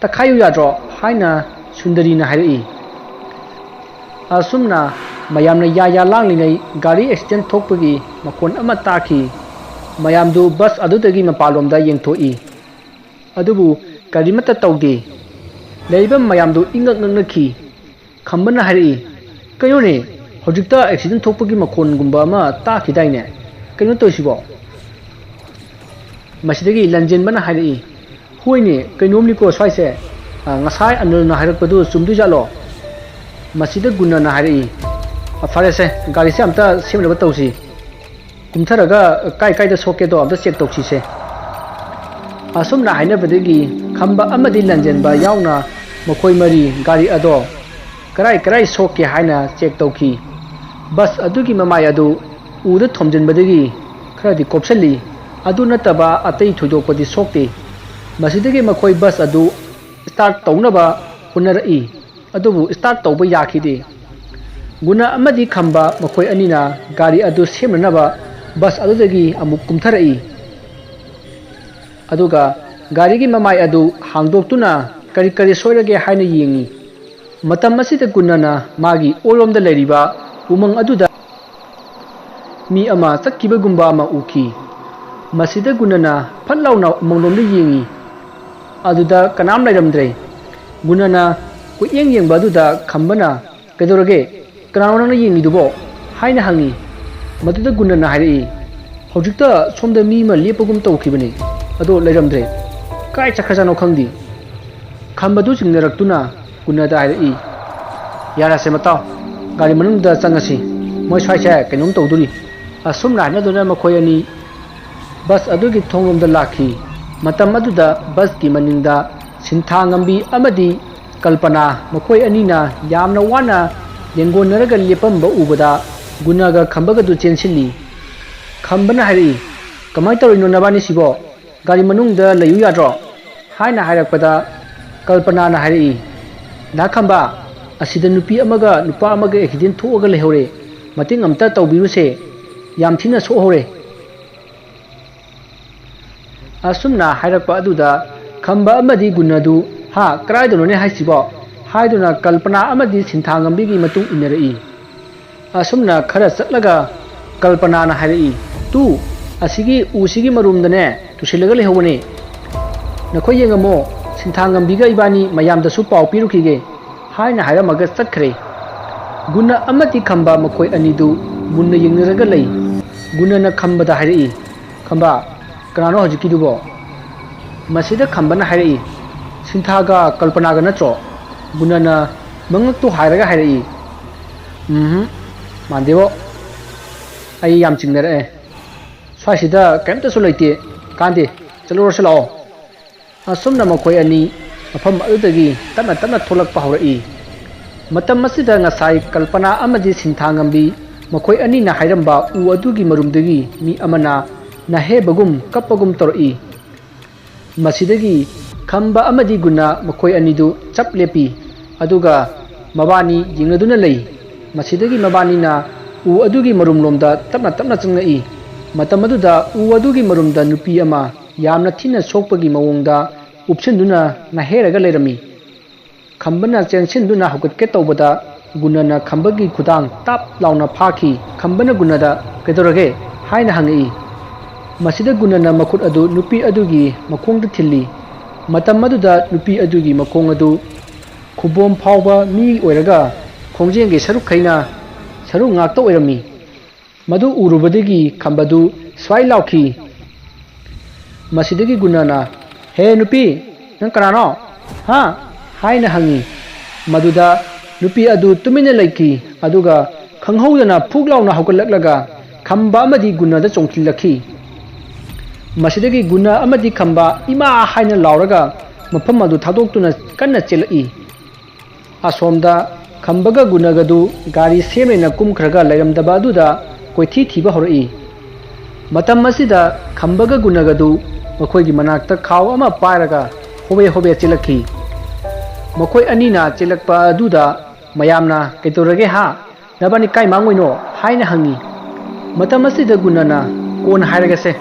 ꯇꯛꯈꯥꯏꯌꯨ ꯌꯥꯗ꯭ꯔꯣ?" ꯍꯥꯏꯅ ꯁꯨꯟꯗꯔꯤꯅ ꯍꯥꯏꯔꯛꯏ꯫ ꯑꯁꯨꯝꯅ ꯃꯌꯥꯝꯅ ꯌꯥ ꯌꯥ ꯂꯥꯡꯂꯤꯉꯩ ꯒꯥꯔꯤ ꯑꯦꯛꯁꯤꯗꯦꯟ ꯊꯣꯛꯄꯒꯤ ꯃꯈꯣꯟ ꯑꯃ ꯇꯥꯈꯤ꯫ ꯃꯌꯥꯝꯗꯨ ꯕꯁ ꯑꯗꯨꯗꯒꯤ ꯃꯄꯥꯟꯂꯣꯝꯗ ꯌꯦꯡꯊꯣꯛꯏ꯫ ꯑꯗꯨꯕꯨ ꯀꯔꯤꯃꯠꯇ ꯇꯧꯗꯦ꯫ ꯂꯩꯔꯤꯕ ꯃꯌꯥꯝꯗꯨ ꯏꯉꯛ ꯉꯛꯅꯈꯤ꯫ ꯈꯝꯕꯅ ꯍꯥꯏꯔꯛꯏ, "ꯀꯩꯅꯣꯅꯦ, ꯍꯧꯖꯤꯛꯇ ꯑꯦꯛꯁꯤꯗꯦꯟ ꯊꯣꯛꯄꯒꯤ ꯃꯈꯣꯟꯒꯨꯝꯕ ꯑꯃ ꯇꯥꯈꯤꯗꯥꯏꯅꯦ? ꯀꯩꯅꯣ ꯇꯧꯔꯤꯁꯤꯕꯣ?" ꯃꯁꯤꯗꯒꯤ ꯂꯟꯖꯦꯟꯕꯅ ꯍꯥꯏꯔꯛꯏ, "ꯍꯣꯏꯅꯦ, ꯀꯩꯅꯣꯝꯅꯤꯀꯣ ꯁ꯭ꯋꯥꯏꯁꯦ꯫ ꯑ, ꯉꯁꯥꯏ ꯑꯅꯤꯜꯅ ꯍꯥꯏꯔꯛꯄꯗꯨ ꯆꯨꯝꯗꯣꯏꯖꯥꯠꯂꯣ?" ꯃꯁꯤꯗ ꯒꯨꯟꯅꯅ ꯍꯥꯏꯔꯛꯏ, "ꯑ, ꯐꯔꯦꯁꯦ, ꯒꯥꯔꯤꯁꯦ ꯑꯝꯇ ꯁꯦꯝꯅꯕ ꯇꯧꯁꯤ꯫ ꯀꯨꯝꯊꯔꯒ ꯀꯥꯏ ꯀꯥꯏꯗ ꯁꯣꯛꯀꯦꯗꯣ ꯑꯝꯇ ꯆꯦꯛ ꯇꯧꯁꯤꯁꯦ꯫" ꯑꯁꯨꯝꯅ ꯍꯥꯏꯅꯕꯗꯒꯤ ꯈꯝꯕ ꯑꯃꯗꯤ ꯂꯟꯖꯦꯟꯕ ꯌꯥꯎꯅ ꯃꯈꯣꯏ ꯃꯔꯤ ꯒꯥꯔꯤ ꯑꯗꯣ ꯀꯔꯥꯏ ꯀꯔꯥꯏ ꯁꯣꯛꯀꯦ ꯍꯥꯏꯅ ꯆꯦꯛ ꯇꯧꯈꯤ꯫ ꯕꯁ ꯑꯗꯨꯒꯤ ꯃꯃꯥꯏ ꯑꯗꯨ ꯎꯗ ꯊꯣꯝꯖꯤꯟꯕꯗꯒꯤ ꯈꯔꯗꯤ ꯀꯣꯞꯁꯤꯜꯂꯤ꯫ ꯑꯗꯨ ꯅꯠꯇꯕ ꯑꯇꯩ ꯊꯣꯏꯗꯣꯛꯄꯗꯤ ꯁꯣꯛꯇꯦ꯫ ꯃꯁꯤꯗꯒꯤ ꯃꯈꯣꯏ ꯕꯁ ꯑꯗꯨ ꯁ꯭ꯇꯥꯔꯠ ꯇꯧꯅꯕ ꯍꯣꯠꯅꯔꯛꯏ꯫ ꯑꯗꯨꯕꯨ ꯁ꯭ꯇꯥꯔꯠ ꯇꯧꯕ ꯌꯥꯈꯤꯗꯦ꯫ ꯒꯨꯅꯥ ꯑꯃꯗꯤ ꯈꯝꯕ ꯃꯈꯣꯏ ꯑꯅꯤꯅ ꯒꯥꯔꯤ ꯑꯗꯨ ꯁꯦꯝꯅꯅꯕ ꯕꯁ ꯑꯗꯨꯗꯒꯤ ꯑꯃꯨꯛ ꯀꯨꯝꯊꯔꯛꯏ꯫ ꯑꯗꯨꯒ ꯒꯥꯔꯤꯒꯤ ꯃꯃꯥꯏ ꯑꯗꯨ ꯍꯥꯡꯗꯣꯛꯇꯨꯅ ꯀꯔꯤ ꯀꯔꯤ ꯁꯣꯏꯔꯒꯦ ꯍꯥꯏꯅ ꯌꯦꯡꯏ꯫ ꯃꯇꯝ ꯑꯁꯤꯗ ꯒꯨꯅꯥꯅ ꯃꯥꯒꯤ ꯑꯣꯏꯔꯣꯝꯗ ꯂꯩꯔꯤꯕ ꯎꯃꯪ ꯑꯗꯨꯗ ꯃꯤ ꯑꯃ ꯆꯠꯈꯤꯕꯒꯨꯝꯕ ꯑꯃ ꯎꯈꯤ꯫ ꯃꯁꯤꯗ ꯒꯨꯅꯥꯅ ꯐꯠ ꯂꯥꯎꯅ ꯎꯃꯪꯂꯣꯝꯗ ꯌꯦꯡꯏ꯫ ꯑꯗꯨꯗ ꯀꯅꯥꯝ ꯂꯩꯔꯝꯗ꯭ꯔꯦ꯫ ꯒꯨꯅꯥꯅ ꯀꯣꯏꯌꯦꯡ ꯌꯦꯡꯕ ꯑꯗꯨꯗ ꯈꯝꯕꯅ, "ꯀꯩꯗꯧꯔꯒꯦ? ꯀꯅꯥꯅꯣ ꯅꯪꯅ ꯌꯦꯡꯂꯤꯗꯨꯕꯣ?" ꯍꯥꯏꯅ ꯍꯪꯉꯤ꯫ ꯃꯗꯨꯗ ꯒꯨꯅꯥꯅ ꯍꯥꯏꯔꯛꯏ, "ꯍꯧꯖꯤꯛꯇ ꯁꯣꯝꯗ ꯃꯤ ꯑꯃ ꯂꯦꯞꯄꯒꯨꯝ ꯇꯧꯈꯤꯕꯅꯤ, ꯑꯗꯣ ꯂꯩꯔꯝꯗ꯭ꯔꯦ꯫ ꯀꯥꯏ ꯆꯠꯈ꯭ꯔꯖꯥꯠꯅꯣ ꯈꯪꯗꯦ꯫" ꯈꯝꯕꯗꯨ ꯆꯤꯡꯅꯔꯛꯇꯨꯅ ꯒꯨꯅꯥꯗ ꯍꯥꯏꯔꯛꯏ, "ꯌꯥꯔꯦꯁꯦ ꯃꯇꯥꯎ, ꯒꯥꯔꯤ ꯃꯅꯨꯡꯗ ꯆꯪꯉꯁꯤ꯫ ꯃꯣꯏ ꯁ꯭ꯋꯥꯏꯁꯦ ꯀꯩꯅꯣꯝ ꯇꯧꯗꯣꯔꯤ꯫" ꯑꯁꯨꯝꯅ ꯍꯥꯏꯅꯗꯨꯅ ꯃꯈꯣꯏ ꯑꯅꯤ ꯕꯁ ꯑꯗꯨꯒꯤ ꯊꯣꯡꯂꯣꯝꯗ ꯂꯥꯛꯈꯤ꯫ ꯃꯇꯝ ꯑꯗꯨꯗ ꯕꯁꯀꯤ ꯃꯅꯤꯡꯗ ꯁꯤꯟꯊꯥ ꯉꯝꯕꯤ ꯑꯃꯗꯤ ꯀꯜꯄꯅꯥ ꯃꯈꯣꯏ ꯑꯅꯤꯅ ꯌꯥꯝꯅ ꯋꯥꯅ ꯌꯦꯡꯒꯣꯟꯅꯔꯒ ꯂꯦꯞꯄꯝꯕ ꯎꯕꯗ ꯒꯨꯅꯥꯒ ꯈꯝꯕꯒꯗꯨ ꯆꯦꯟꯁꯤꯜꯂꯤ꯫ ꯈꯝꯕꯅ ꯍꯥꯏꯔꯛꯏ, "ꯀꯃꯥꯏꯅ ꯇꯧꯔꯤꯅꯣ ꯅꯕꯥꯅꯤꯁꯤꯕꯣ? ꯒꯥꯔꯤ ꯃꯅꯨꯡꯗ ꯂꯩꯌꯨ ꯌꯥꯗ꯭ꯔꯣ?" ꯍꯥꯏꯅ ꯍꯥꯏꯔꯛꯄꯗ ꯀꯜꯄꯅꯥꯅ ꯍꯥꯏꯔꯛꯏ, "ꯗꯥ ꯈꯝꯕ, ꯑꯁꯤꯗ ꯅꯨꯄꯤ ꯑꯃꯒ ꯅꯨꯄꯥ ꯑꯃꯒ ꯑꯦꯛꯁꯤꯗꯦꯟ ꯊꯣꯛꯑꯒ ꯂꯩꯍꯧꯔꯦ꯫ ꯃꯇꯦꯡ ꯑꯝꯇ ꯇꯧꯕꯤꯔꯨꯁꯦ꯫ ꯌꯥꯝ ꯊꯤꯅ ꯁꯣꯛꯍꯧꯔꯦ꯫" ꯑꯁꯨꯝꯅ ꯍꯥꯏꯔꯛꯄ ꯑꯗꯨꯗ ꯈꯝꯕ ꯑꯃꯗꯤ ꯒꯨꯟꯅꯗꯨ, "ꯍꯥ, ꯀꯗꯥꯏꯗꯅꯣꯅꯦ ꯍꯥꯏꯁꯤꯕꯣ?" ꯍꯥꯏꯗꯨꯅ ꯀꯜꯄꯅꯥ ꯑꯃꯗꯤ ꯁꯤꯟꯊꯥꯉꯝꯕꯤꯒꯤ ꯃꯇꯨꯡ ꯏꯟꯅꯔꯛꯏ꯫ ꯑꯁꯨꯝꯅ ꯈꯔ ꯆꯠꯂꯒ ꯀꯜꯄꯅꯥꯅ ꯍꯥꯏꯔꯛꯏ, "ꯇꯨ, ꯑꯁꯤꯒꯤ ꯎꯁꯤꯒꯤ ꯃꯔꯨꯝꯗꯅꯦ ꯇꯨꯁꯤꯜꯂꯒ ꯂꯩꯍꯧꯕꯅꯦ꯫ ꯅꯈꯣꯏ ꯌꯦꯡꯉꯝꯃꯣ, ꯁꯤꯟꯊꯥꯉꯝꯕꯤꯒ ꯏꯕꯥꯅꯤ ꯃꯌꯥꯝꯗꯁꯨ ꯄꯥꯎ ꯄꯤꯔꯨꯈꯤꯒꯦ" ꯍꯥꯏꯅ ꯍꯥꯏꯔꯝꯃꯒ ꯆꯠꯈ꯭ꯔꯦ꯫ ꯒꯨꯟꯅ ꯑꯃꯗꯤ ꯈꯝꯕ ꯃꯈꯣꯏ ꯑꯅꯤꯗꯨ ꯃꯨꯟꯅ ꯌꯦꯡꯅꯔꯒ ꯂꯩ꯫ ꯒꯨꯟꯅꯅ ꯈꯝꯕꯗ ꯍꯥꯏꯔꯛꯏ, "ꯈꯝꯕ, ꯀꯅꯥꯅꯣ ꯍꯧꯖꯤꯛꯀꯤꯗꯨꯕꯣ?" ꯃꯁꯤꯗ ꯈꯝꯕꯅ ꯍꯥꯏꯔꯛꯏ, "ꯁꯤꯟꯊꯥꯒ ꯀꯜꯄꯅꯥꯒ ꯅꯠꯇ꯭ꯔꯣ?" ꯒꯨꯟꯅꯅ ꯃꯉꯛꯇꯨ ꯍꯥꯏꯔꯒ ꯍꯥꯏꯔꯛꯏ, "ꯎꯝ, ꯃꯥꯟꯗꯦꯕꯣ꯫ ꯑꯩ ꯌꯥꯝ ꯆꯤꯡꯅꯔꯛꯑꯦ꯫ ꯁ꯭ꯋꯥꯏꯁꯤꯗ ꯀꯔꯤꯝꯇꯁꯨ ꯂꯩꯇꯦ꯫ ꯀꯥꯟꯗꯦ, ꯆꯠꯂꯨꯔꯁꯤ ꯂꯥꯛꯑꯣ"꯫ ꯑꯁꯨꯝꯅ ꯃꯈꯣꯏ ꯑꯅꯤ ꯃꯐꯝ ꯑꯗꯨꯗꯒꯤ ꯇꯞꯅ ꯇꯞꯅ ꯊꯣꯛꯂꯛꯄ ꯍꯧꯔꯛꯏ꯫ ꯃꯇꯝ ꯑꯁꯤꯗ ꯉꯁꯥꯏ ꯀꯜꯄꯅꯥ ꯑꯃꯗꯤ ꯁꯤꯟꯊꯥꯉꯝꯕꯤ ꯃꯈꯣꯏ ꯑꯅꯤꯅ ꯍꯥꯏꯔꯝꯕ ꯎ ꯑꯗꯨꯒꯤ ꯃꯔꯨꯝꯗꯒꯤ ꯃꯤ ꯑꯃꯅ ꯅꯥꯍꯦꯕꯒꯨꯝ ꯀꯞꯄꯒꯨꯝ ꯇꯧꯔꯛꯏ꯫ ꯃꯁꯤꯗꯒꯤ ꯈꯝꯕ ꯑꯃꯗꯤ ꯒꯨꯟꯅ ꯃꯈꯣꯏ ꯑꯅꯤꯗꯨ ꯆꯞ ꯂꯦꯞꯄꯤ, ꯑꯗꯨꯒ ꯃꯕꯥꯅꯤ ꯌꯦꯡꯅꯗꯨꯅ ꯂꯩ꯫ ꯃꯁꯤꯗꯒꯤ ꯃꯕꯥꯅꯤꯅ ꯎ ꯑꯗꯨꯒꯤ ꯃꯔꯨꯝꯂꯣꯝꯗ ꯇꯞꯅ ꯇꯞꯅ ꯆꯪꯂꯛꯏ꯫ ꯃꯇꯝ ꯑꯗꯨꯗ ꯎ ꯑꯗꯨꯒꯤ ꯃꯔꯨꯝꯗ ꯅꯨꯄꯤ ꯑꯃ ꯌꯥꯝꯅ ꯊꯤꯅ ꯁꯣꯛꯄꯒꯤ ꯃꯑꯣꯡꯗ ꯎꯞꯁꯤꯟꯗꯨꯅ ꯅꯥꯍꯦꯔꯒ ꯂꯩꯔꯝꯃꯤ꯫ ꯈꯝꯕꯅ ꯆꯦꯟꯁꯤꯟꯗꯨꯅ ꯍꯧꯒꯠꯀꯦ ꯇꯧꯕꯗ ꯒꯨꯟꯅꯅ ꯈꯝꯕꯒꯤ ꯈꯨꯗꯥꯡ ꯇꯥꯞ ꯂꯥꯎꯅ ꯐꯥꯈꯤ꯫ ꯈꯝꯕꯅ ꯒꯨꯟꯅꯗ, "ꯀꯩꯗꯧꯔꯒꯦ?" ꯍꯥꯏꯅ ꯍꯪꯉꯛꯏ꯫ ꯃꯁꯤꯗ ꯒꯨꯟꯅꯅ ꯃꯈꯨꯠ ꯑꯗꯨ ꯅꯨꯄꯤ ꯑꯗꯨꯒꯤ ꯃꯈꯣꯡꯗ ꯊꯤꯜꯂꯤ꯫ ꯃꯇꯝ ꯑꯗꯨꯗ ꯅꯨꯄꯤ ꯑꯗꯨꯒꯤ ꯃꯈꯣꯡ ꯑꯗꯨ ꯈꯨꯕꯣꯝ ꯐꯥꯎꯕ ꯃꯤ ꯑꯣꯏꯔꯒ ꯈꯣꯡꯖꯦꯜꯒꯤ ꯁꯔꯨꯛꯈꯩꯅ ꯁꯔꯨ ꯉꯥꯛꯇ ꯑꯣꯏꯔꯝꯃꯤ꯫ ꯃꯗꯨ ꯎꯔꯨꯕꯗꯒꯤ ꯈꯝꯕꯗꯨ ꯁ꯭ꯋꯥꯏ ꯂꯥꯎꯈꯤ꯫ ꯃꯁꯤꯗꯒꯤ ꯒꯨꯟꯅꯅ, "ꯍꯦ ꯅꯨꯄꯤ, ꯅꯪ ꯀꯅꯥꯅꯣ? ꯍꯥ?" ꯍꯥꯏꯅ ꯍꯪꯉꯤ꯫ ꯃꯗꯨꯗ ꯅꯨꯄꯤ ꯑꯗꯨ ꯇꯨꯃꯤꯟꯅ ꯂꯩꯈꯤ, ꯑꯗꯨꯒ ꯈꯪꯍꯧꯗꯅ ꯐꯨꯛ ꯂꯥꯎꯅ ꯍꯧꯒꯠꯂꯛꯂꯒ ꯈꯝꯕ ꯑꯃꯗꯤ ꯒꯨꯟꯅꯗ ꯆꯣꯡꯁꯤꯜꯂꯛꯈꯤ꯫ ꯃꯁꯤꯗꯒꯤ ꯒꯨꯟꯅ ꯑꯃꯗꯤ ꯈꯝꯕ ꯏꯃꯥ ꯍꯥꯏꯅ ꯂꯥꯎꯔꯒ ꯃꯐꯝ ꯑꯗꯨ ꯊꯥꯗꯣꯛꯇꯨꯅ ꯀꯟꯅ ꯆꯦꯜꯂꯛꯏ꯫ ꯑꯁꯣꯝꯗ ꯈꯝꯕꯒ ꯒꯨꯟꯅꯒꯗꯨ ꯒꯥꯔꯤ ꯁꯦꯝꯂꯦꯅ ꯀꯨꯝꯈ꯭ꯔꯒ ꯂꯩꯔꯝꯗꯕ ꯑꯗꯨꯗ ꯀꯣꯏꯊꯤ ꯊꯤꯕ ꯍꯧꯔꯛꯏ꯫ ꯃꯇꯝ ꯑꯁꯤꯗ ꯈꯝꯕꯒ ꯒꯨꯟꯅꯒꯗꯨ ꯃꯈꯣꯏꯒꯤ ꯃꯅꯥꯛꯇ ꯈꯥꯎ ꯑꯃ ꯄꯥꯏꯔꯒ ꯍꯣꯕꯦ ꯍꯣꯕꯦ ꯆꯦꯜꯂꯛꯈꯤ꯫ ꯃꯈꯣꯏ ꯑꯅꯤꯅ ꯆꯦꯜꯂꯛꯄ ꯑꯗꯨꯗ ꯃꯌꯥꯝꯅ, "ꯀꯩꯗꯧꯔꯒꯦ ꯍꯥ? ꯅꯕꯥꯅꯤ ꯀꯥꯏ ꯃꯥꯡꯉꯨꯏꯅꯣ?" ꯍꯥꯏꯅ ꯍꯪꯉꯤ꯫ ꯃꯇꯝ ꯑꯁꯤꯗ ꯒꯨꯟꯅꯅ, "ꯀꯣꯟꯅ ꯍꯥꯏꯔꯒꯁꯦ,